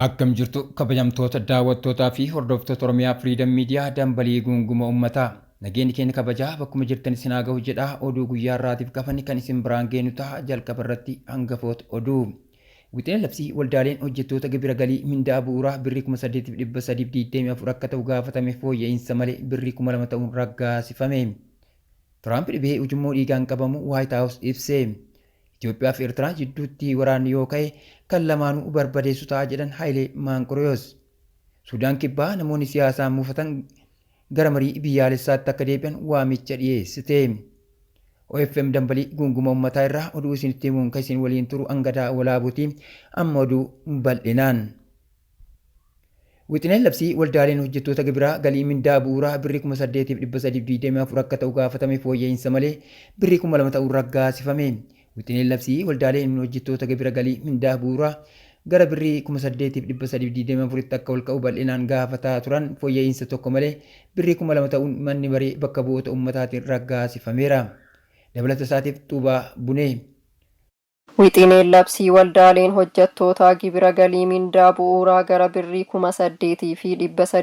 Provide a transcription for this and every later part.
Akkam jirtu kabajamtoota daawwattootaa fi hordoftoota Oromiyaa Freedom Media, dambalii guunguma uummataa. Nageenyi keenya kabajaa bakkuma jirtan isin haa gahu jedhaa, oduu guyyaa har'aatiif qabanne kan isin biraan geenu ta'a. Jalqaba irratti hangafoota oduu. Wixinee labsii waldaaleen hojjettoota gibira galii mindaa bu'uuraa birrii 8324 akka ta'u gaafatame fooyya'insa malee birrii 2000 ta'uun raggaasifame. Tiraamp dhibee ujummoo dhiigaan qabamu Waayit Haawus ibse. Itoophiyaa fi Eertiraa jidduutti waraanni yoo ka'e kan lamaanuu barbadeessu ta'a jedhan Hayilee Maanqoriyoos. Sudaan Kibbaa namoonni siyaasaan mufatan gara marii biyyaalessaatti akka deebi'an waamicha dhiyeessite. OFM dambalii guunguma uummataa irraa oduu isinitti himuun kan isin waliin turu Angadaa Walaabuuti. Amma oduu bal'inaan. Wixineen labsii waldaaleen hojjettoota gibiraa galii mindaa bu'uuraa birrii 8324 akka ta'u gaafatame fooyya'insa malee birrii 2000 ta'uun raggaasifame. Wixineen labsii waldaaleen hojjettoota gibira galii mindaa bu'uuraa gara birrii 8324tti akka ol ka'u bal'inaan gaafataa turan fooyya'insa tokko malee birrii 2000 ta'uun manni maree bakka bu'oota uummataatiin raggaasifameera. Dabalata isaatiif Xuubaa Bunee. Wixineen labsii waldaaleen hojjattootaa gibira galii mindaa bu'uuraa gara birrii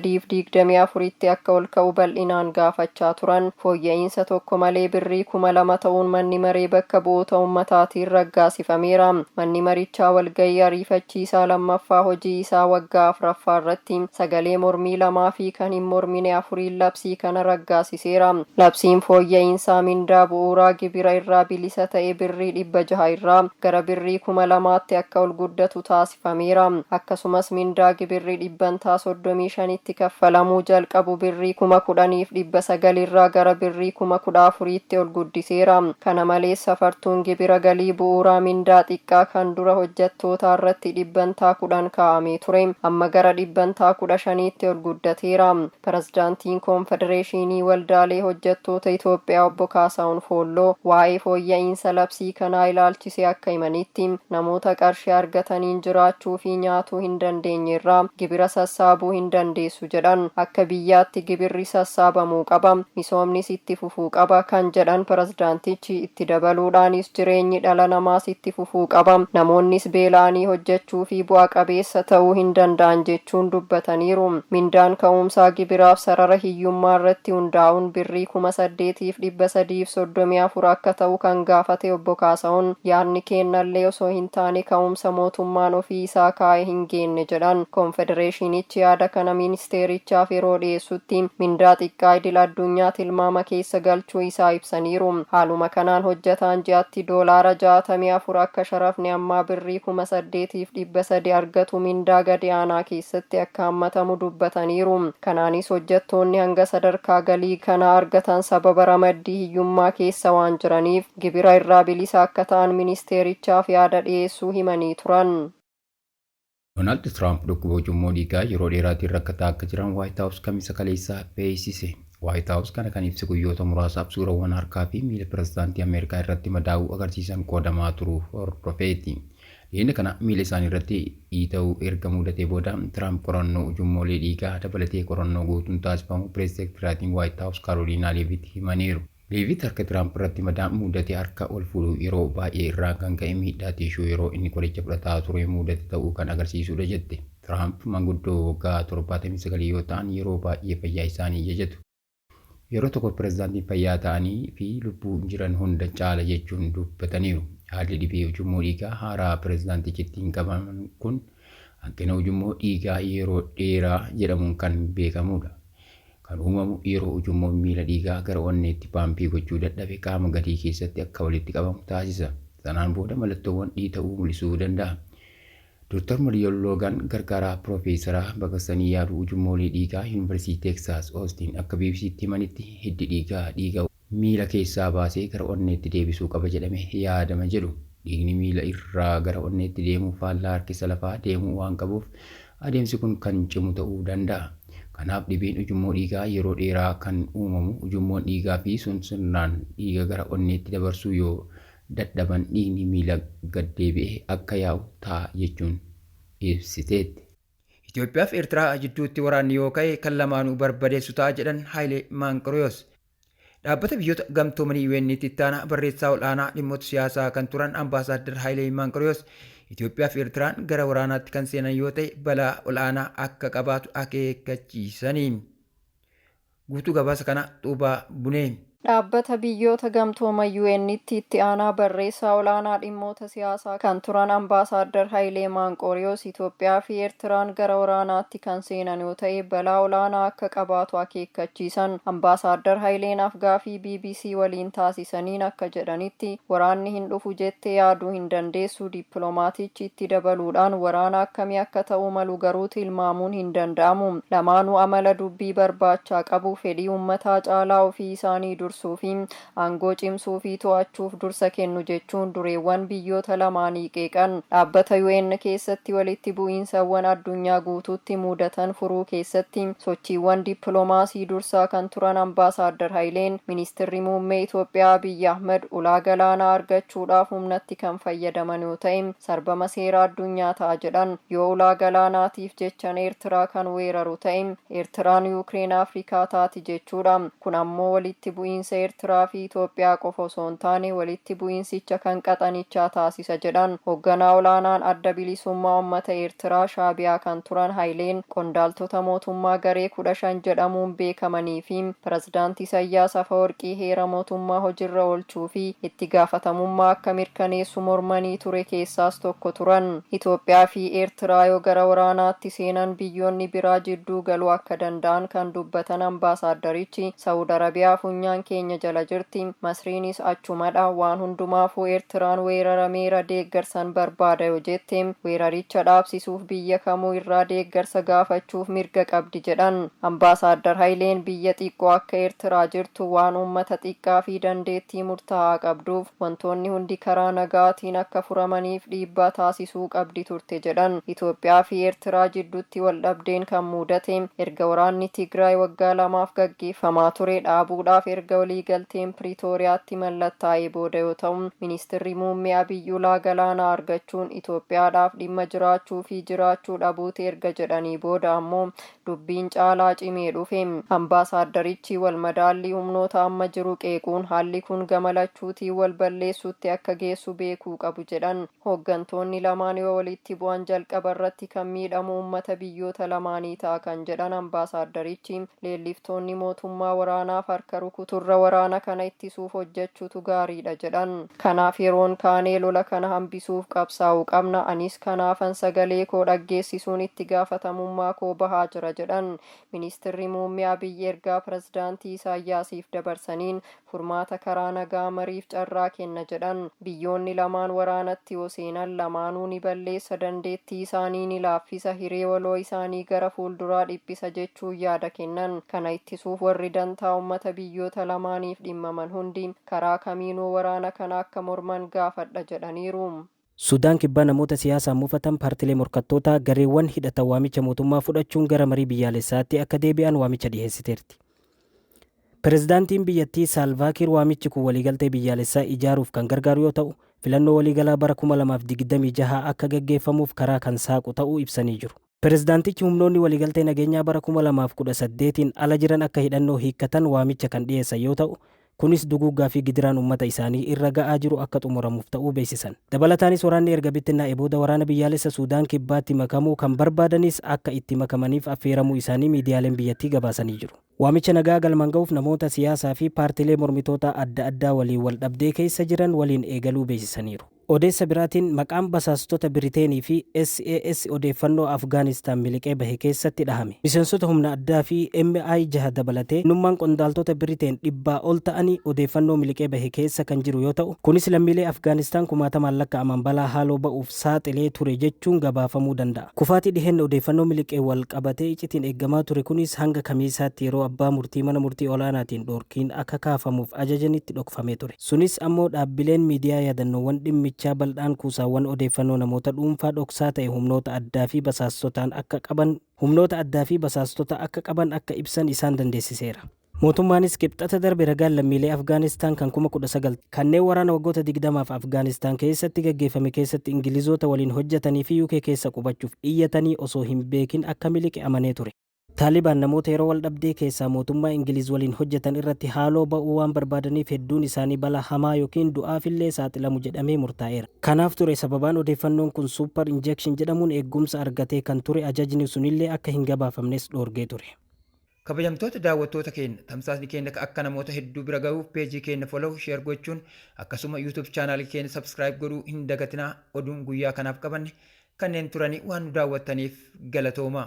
8324tti akka ol ka'u bal'inaan gaafachaa turan fooyya'iinsa tokko malee birrii 2000 ta'uun manni maree bakka bu'oota ummataatiin raggaasifameera. Manni marichaa walga'ii ariifachiisaa lammaffaa hojii isaa waggaa afraffaa irratti sagalee mormii lamaa fi kan hin mormine afuriin labsii kana raggaasiseera. Labsiin fooyya'iinsaa mindaa bu'uuraa gibira irraa bilisa ta'e birrii 600 irraa gara birrii 2000tti akka ol guddatu taasifameera. Akkasumas mindaa gibirri dhibbantaa 35tti kaffalamuu jalqabu birrii 10,900 irraa gara birrii 14,000tti ol guddiseera. Kana malees safartuun gibira galii bu'uuraa mindaa xiqqaa kan dura hojjattootaa irratti dhibbantaa 10 kaa'amee ture amma gara dhibbantaa 15tti ol guddateera. Pirezidaantiin Koonfedereeshinii Waldaalee Hojjettoota Itoophiyaa Obbo Kaasahuun Foolloo waa'ee fooyya'iinsa labsii kanaa ilaalchisee akka himanitti, namoota qarshii argataniin jiraachuu fi nyaatuu hin dandeenyerraa gibira sassaabuu hin dandeessu jedhan. Akka biyyaatti gibirri sassaabamuu qaba, misoomnis itti fufuu qaba kan jedhan pirezidaantichi, itti dabaluudhaanis jireenyi dhala namaas itti fufuu qaba, namoonnis beela'anii hojjechuu fi bu'a qabeessa ta'uu hin danda'an jechuun dubbataniiru. Mindaan ka'umsaa gibiraaf sarara hiyyummaa irratti hundaa'uun birrii 8334 akka ta'u kan gaafate Obbo Kaasahuun, yaadni keennallee osoo hin taane ka'umsa mootummaan ofii isaa kaa'e hin geenne jedhan. Koonfedereeshinichi yaada kana ministeerichaaf yeroo dhiyeessutti mindaa xiqqaa idil addunyaa tilmaama keessa galchuu isaa ibsaniiru. Haaluma kanaan hojjataan ji'atti doolaara 64, akka sharafni ammaa birrii 8300 argatu mindaa gadi aanaa keessatti akka hammatamu dubbataniiru. Kanaanis hojjettoonni hanga sadarkaa galii kanaa argatan sababa ramaddii hiyyummaa keessa waan jiraniif gibira irraa bilisa akka ta'an ministeerichaaf yaada dhiyeessuu himanii turan. Doonaald Tiraamp dhukkuba ujummoo dhiigaa yeroo dheeraatiin rakkataa akka jiran Waayit Haawus Kamisa kaleessaa beeksise. Waayit Haawus kana kan ibse guyyoota muraasaaf suurawwan harkaa fi miila pirezidaantii Ameerikaa irratti madaa'uu agarsiisan qoodamaa turuu hordofeeti. Dhiyeenya kana miila isaanii irratti dhiita'uu erga mudatee booda Tiraamp qorannoo ujummoolee dhiigaa dabalatee qorannoo guutuun taasifamuu Pirees Seektiraatiin Waayit Haawus Kaaroliinaa Leeviit himaniiru. Leeviit harka Tiraamp irratti madaa mudate harka ol fuudhuu yeroo baay'ee irraan kan ka'e miidhaa tiishuu yeroo inni qoricha fudhataa ture mudate ta'uu kan agarsiisudha jette. Tiraamp manguddoo waggaa 79 yoo ta'an yeroo baay'ee fayyaa isaanii jajatu. Yeroo tokko pirezidaantiin fayyaa ta'anii fi lubbuun jiran hunda caala jechuun dubbataniiru. Haalli dhibee ujummoo dhiigaa haaraa pirezidaantichi ittiin qabaman kun hanqina ujummoo dhiigaa yeroo dheeraa jedhamuun kan beekamudha. Kan uumamu yeroo ujummoon miila dhiigaa gara onneetti paampii gochuu dadhabe qaama gadii keessatti akka walitti qabamu taasisa. Sanaan booda mallattoowwan dhiita'uu mul'isuu danda'a. Dr. Mariyoon Loogan gargaaraa piroofeesaraa baqaqsanii yaaluu ujummoolee dhiigaa Yuunivarsiitii Teeksaas Oostiin akka BBCtti himanitti, hiddi dhiigaa dhiiga miila keessaa baasee gara onneetti deebisuu qaba jedhamee yaadama jedhu. Dhiigni miila irraa gara onneetti deemu faallaa harkisa lafaa deemuu waan qabuuf adeemsi kun kan cimu ta'uu danda'a. Kanaaf dhibeen ujummoo dhiigaa yeroo dheeraa kan uumamu ujummoon dhiigaa fi sun sirnaan dhiiga gara onneetti dabarsuu yoo dadhaban dhiigni miila gad deebi'ee akka yaa'u ta'a jechuun ibsiteetti. Itoophiyaa fi Eertiraa jidduutti waraanni yoo ka'e kan lamaanuu barbadeessu ta'a jedhan Hayilee Maanqoriyoos. Dhaabbata Biyyoota Gamtoomanii UN'tti itti aanaa barreessaa ol'aanaa dhimmoota siyaasaa kan turan Ambaasaaddar Hayilee Maanqoriyoos Itoophiyaa fi Eertiraan gara waraanaatti kan seenan yoo ta'e balaa ol'aanaa akka qabaatu akeekkachiisanii. Guutuu gabaasa kana Xuubaa Bunee. Dhaabbata biyyoota gamtooma UN'tti itti aanaa barreessaa olaanaa dhimmoota siyaasaa kan turan Ambaasaaddar Hayilee Maanqooriyoos Itoophiyaa fi Eertiraan gara waraanaatti kan seenan yoo ta'e balaa olaanaa akka qabaatu akeekkachiisan. Ambaasaaddar Hayileen afgaafii BBC waliin taasisaniin akka jedhanitti waraanni hin dhufu jettee yaaduu hin dandeessu. Dippiloomaatichi itti dabaluudhaan waraana akkamii akka ta'uu malu garuu tilmaamuun hin danda'amu. Lamaanuu amala dubbii barbaachaa qabu, fedhii uummataa caalaa ofii isaanii dursuu fi aangoo cimsuu fi to'achuuf dursa kennu jechuun dureewwan biyyoota lamaanii qeeqan. Dhaabbata UN keessatti walitti bu'iinsawwan addunyaa guutuutti mudatan furuu keessatti sochiiwwan dippiloomaasii dursaa kan turan Ambaasaaddar Hayileen ministirri muummee Itoophiyaa Abiy Ahmed ulaa galaanaa argachuudhaaf humnatti kan fayyadaman yoo ta'e sarbama seera addunyaa ta'a jedhan. Yoo ulaa galaanaatiif jechan Eertiraa kan weeraru ta'e Eertiraan Yuukireen Afrikaa taati jechuudha. Kun ammoo walitti bu'iinsa Eertiraa fi Itoophiyaa qofa osoo hin taane walitti bu'iinsicha kan qaxanichaa taasisa jedhan. Hoogganaa olaanaan adda bilisummaa uummata Eertiraa Shaabiyaa kan turan Hayileen qondaaltota mootummaa garee 15 jedhamuun beekamanii fi pirezidaantii Isaayyaas Afawarqii heera mootummaa hojiirra oolchuu fi itti gaafatamummaa akka mirkaneessu mormanii ture keessaas tokko turan. Itoophiyaa fi Eertiraa yoo gara waraanaatti seenan biyyoonni biraa jidduu galuu akka danda'an kan dubbatan ambaasaaddarichi Saawud Arabiyaa funyaan keenya jala jirti, Masriinis achumadha, waan hundumaafuu Eertiraan weerarameera deeggarsan barbaada yoo jette weeraricha dhaabsisuuf biyya kamuu irraa deeggarsa gaafachuuf mirga qabdi jedhan. Ambaasaaddar Hayileen biyya xiqqoo akka Eertiraa jirtu waan uummata xiqqaa fi dandeettii murtaa'aa qabduuf wantoonni hundi karaa nagaatiin akka furamaniif dhiibbaa taasisuu qabdi turte jedhan. Itoophiyaa fi Eertiraa jidduutti wal dhabdeen kan mudate erga waraanni Tigraay waggaa 2 gaggeeffamaa ture dhaabuudhaaf erga waliigalteen Piriitooriyaatti mallattaa'ee booda yoo ta'u, ministirri muummee Abiy ulaa galaanaa argachuun Itoophiyaadhaaf dhimma jiraachuu fi jiraachuu dhabuuti erga jedhanii booda ammoo dubbiin caalaa cimee dhufe. Ambaasaaddarichi wal madaallii humnoota amma jiru qeequun haalli kun gama lachuutiin wal balleessuutti akka geessu beekuu qabu jedhan. Hooggantoonni lamaan yoo walitti bu'an jalqaba irratti kan miidhamu uummata biyyoota lamaanii ta'a kan jedhan ambaasaaddarichi leelliftoonni mootummaa waraanaaf harka rukuturra waraana kana ittisuuf hojjechuutu gaariidha jedhan. Kanaaf yeroon kaanee lola kana hambisuuf qabsaa'uu qabna. Anis kanaafan sagalee koo dhaggeessisuun itti gaafatamummaa koo bahaa jira jedhan. Ministirri muummee Abiy ergaa pirezidaantii Isaayyaasiif dabarsaniin furmaata karaa nagaa mariif carraa kenna jedhan. Biyyoonni lamaan waraanatti yoo seenan lamaanuu ni balleessa, dandeettii isaanii ni laaffisa, hiree waloo isaanii gara fuulduraa dhiphisa jechuun yaada kennan. Kana ittisuuf warri dantaa uummata biyyoota lamaaniif dhimmaman hundi karaa kamiinuu waraana kana akka morman gaafadha jedhaniiru. Sudaan kibbaa namoota siyaasaan mufatan paartilee morkattootaa gareewwan hidhatan waamicha mootummaa fudhachuun gara marii biyyaalessaatti akka deebi'an waamicha dhiheessiteerti. Pirezidaantiin biyyattii Saalvaakiir waamichi kun waliigaltee biyyaalessaa ijaaruuf kan gargaaru yoo ta'u, filannoo waliigalaa bara 2026 akka gaggeeffamuuf karaa kan saaqu ta'uu ibsanii jiru. Pirezidaantichi humnoonni waliigaltee nageenyaa bara 2018 ala jiran akka hidhannoo hiikkatan waamicha kan dhiyeessan yoo ta'u, kunis duguuggaa fi gidiraan uummata isaanii irra ga'aa jiru akka xumuramuuf ta'uu beeksisan. Dabalataanis waraanni erga bittinnaa'e booda waraana biyyaalessa Suudaan kibbaatti makamuu kan barbaadanis akka itti makamaniif affeeramuu isaanii miidiyaaleen biyyattii gabaasanii jiru. Waamicha nagaa galmaan ga'uuf namoota siyaasaa fi paartilee mormitoota adda addaa waliin wal dhabdee keessa jiran waliin eegaluu beeksisaniiru. Odeessa biraatiin maqaan basaastota Biriteenii fi SAS odeeffannoo Afgaanistaan miliqee bahe keessatti dhahame. Miseensota humna addaa fi MI6 dabalatee nummaan qondaaltota Biriteen 100 ol ta'anii odeeffannoo miliqee bahe keessa kan jiru yoo ta'u, kunis lammiilee Afgaanistaan kumaatamaan lakkaa'aman balaa haaloo ba'uuf saaxilee ture jechuun gabaafamuu danda'a. Kufaatii dhiheenna odeeffannoo miliqee wal qabatee iccitiin eeggamaa ture kunis hanga kamiisaatti yeroo abbaa murtii mana murtii olaanaatiin dhoorkiin akka kaafamuuf ajajanitti dhokfamee ture. Sunis ammoo dhaabbileen miidiyaa yaadannoowwan dhimmichaa bal'aan kuusaawwan odeeffannoo namoota dhuunfaa dhoksaa ta'e humnoota addaa fi basaastotaan akka qaban humnoota addaa fi basaastota akka qaban akka ibsan isaan dandeessiseera. Mootummaanis qibxata darbe ragaan lammiilee Afgaanistaan kan 19,000 kanneen waraana waggoota 20f Afgaanistaan keessatti gaggeeffame keessatti Ingilizoota waliin hojjetanii fi UK keessa qubachuuf iyyatanii osoo hin beekin akka miliqe amanee ture. Taalibaan namoota yeroo wal dhabdee keessaa mootummaa Ingiliz waliin hojjetan irratti haaloo ba'uu waan barbaadaniif hedduun isaanii balaa hamaa yookiin du'aafillee saaxilamu jedhamee murtaa'eera. Kanaaf ture sababaan odeeffannoon kun super injection jedhamuun eegumsa argatee kan ture, ajajni sunillee akka hin gabaafamnes dhoorgee ture. Kabajamtoota daawwattoota keenya, tamsaasni keenya akka namoota hedduu bira gahuuf peejii keenya follow, share gochuun akkasuma YouTube chaanaalii keenya subscribe godhuu hin dagatinaa. Oduun guyyaa kanaaf qabanne kanneen turanii, waan nu daawwattaniif galatooma.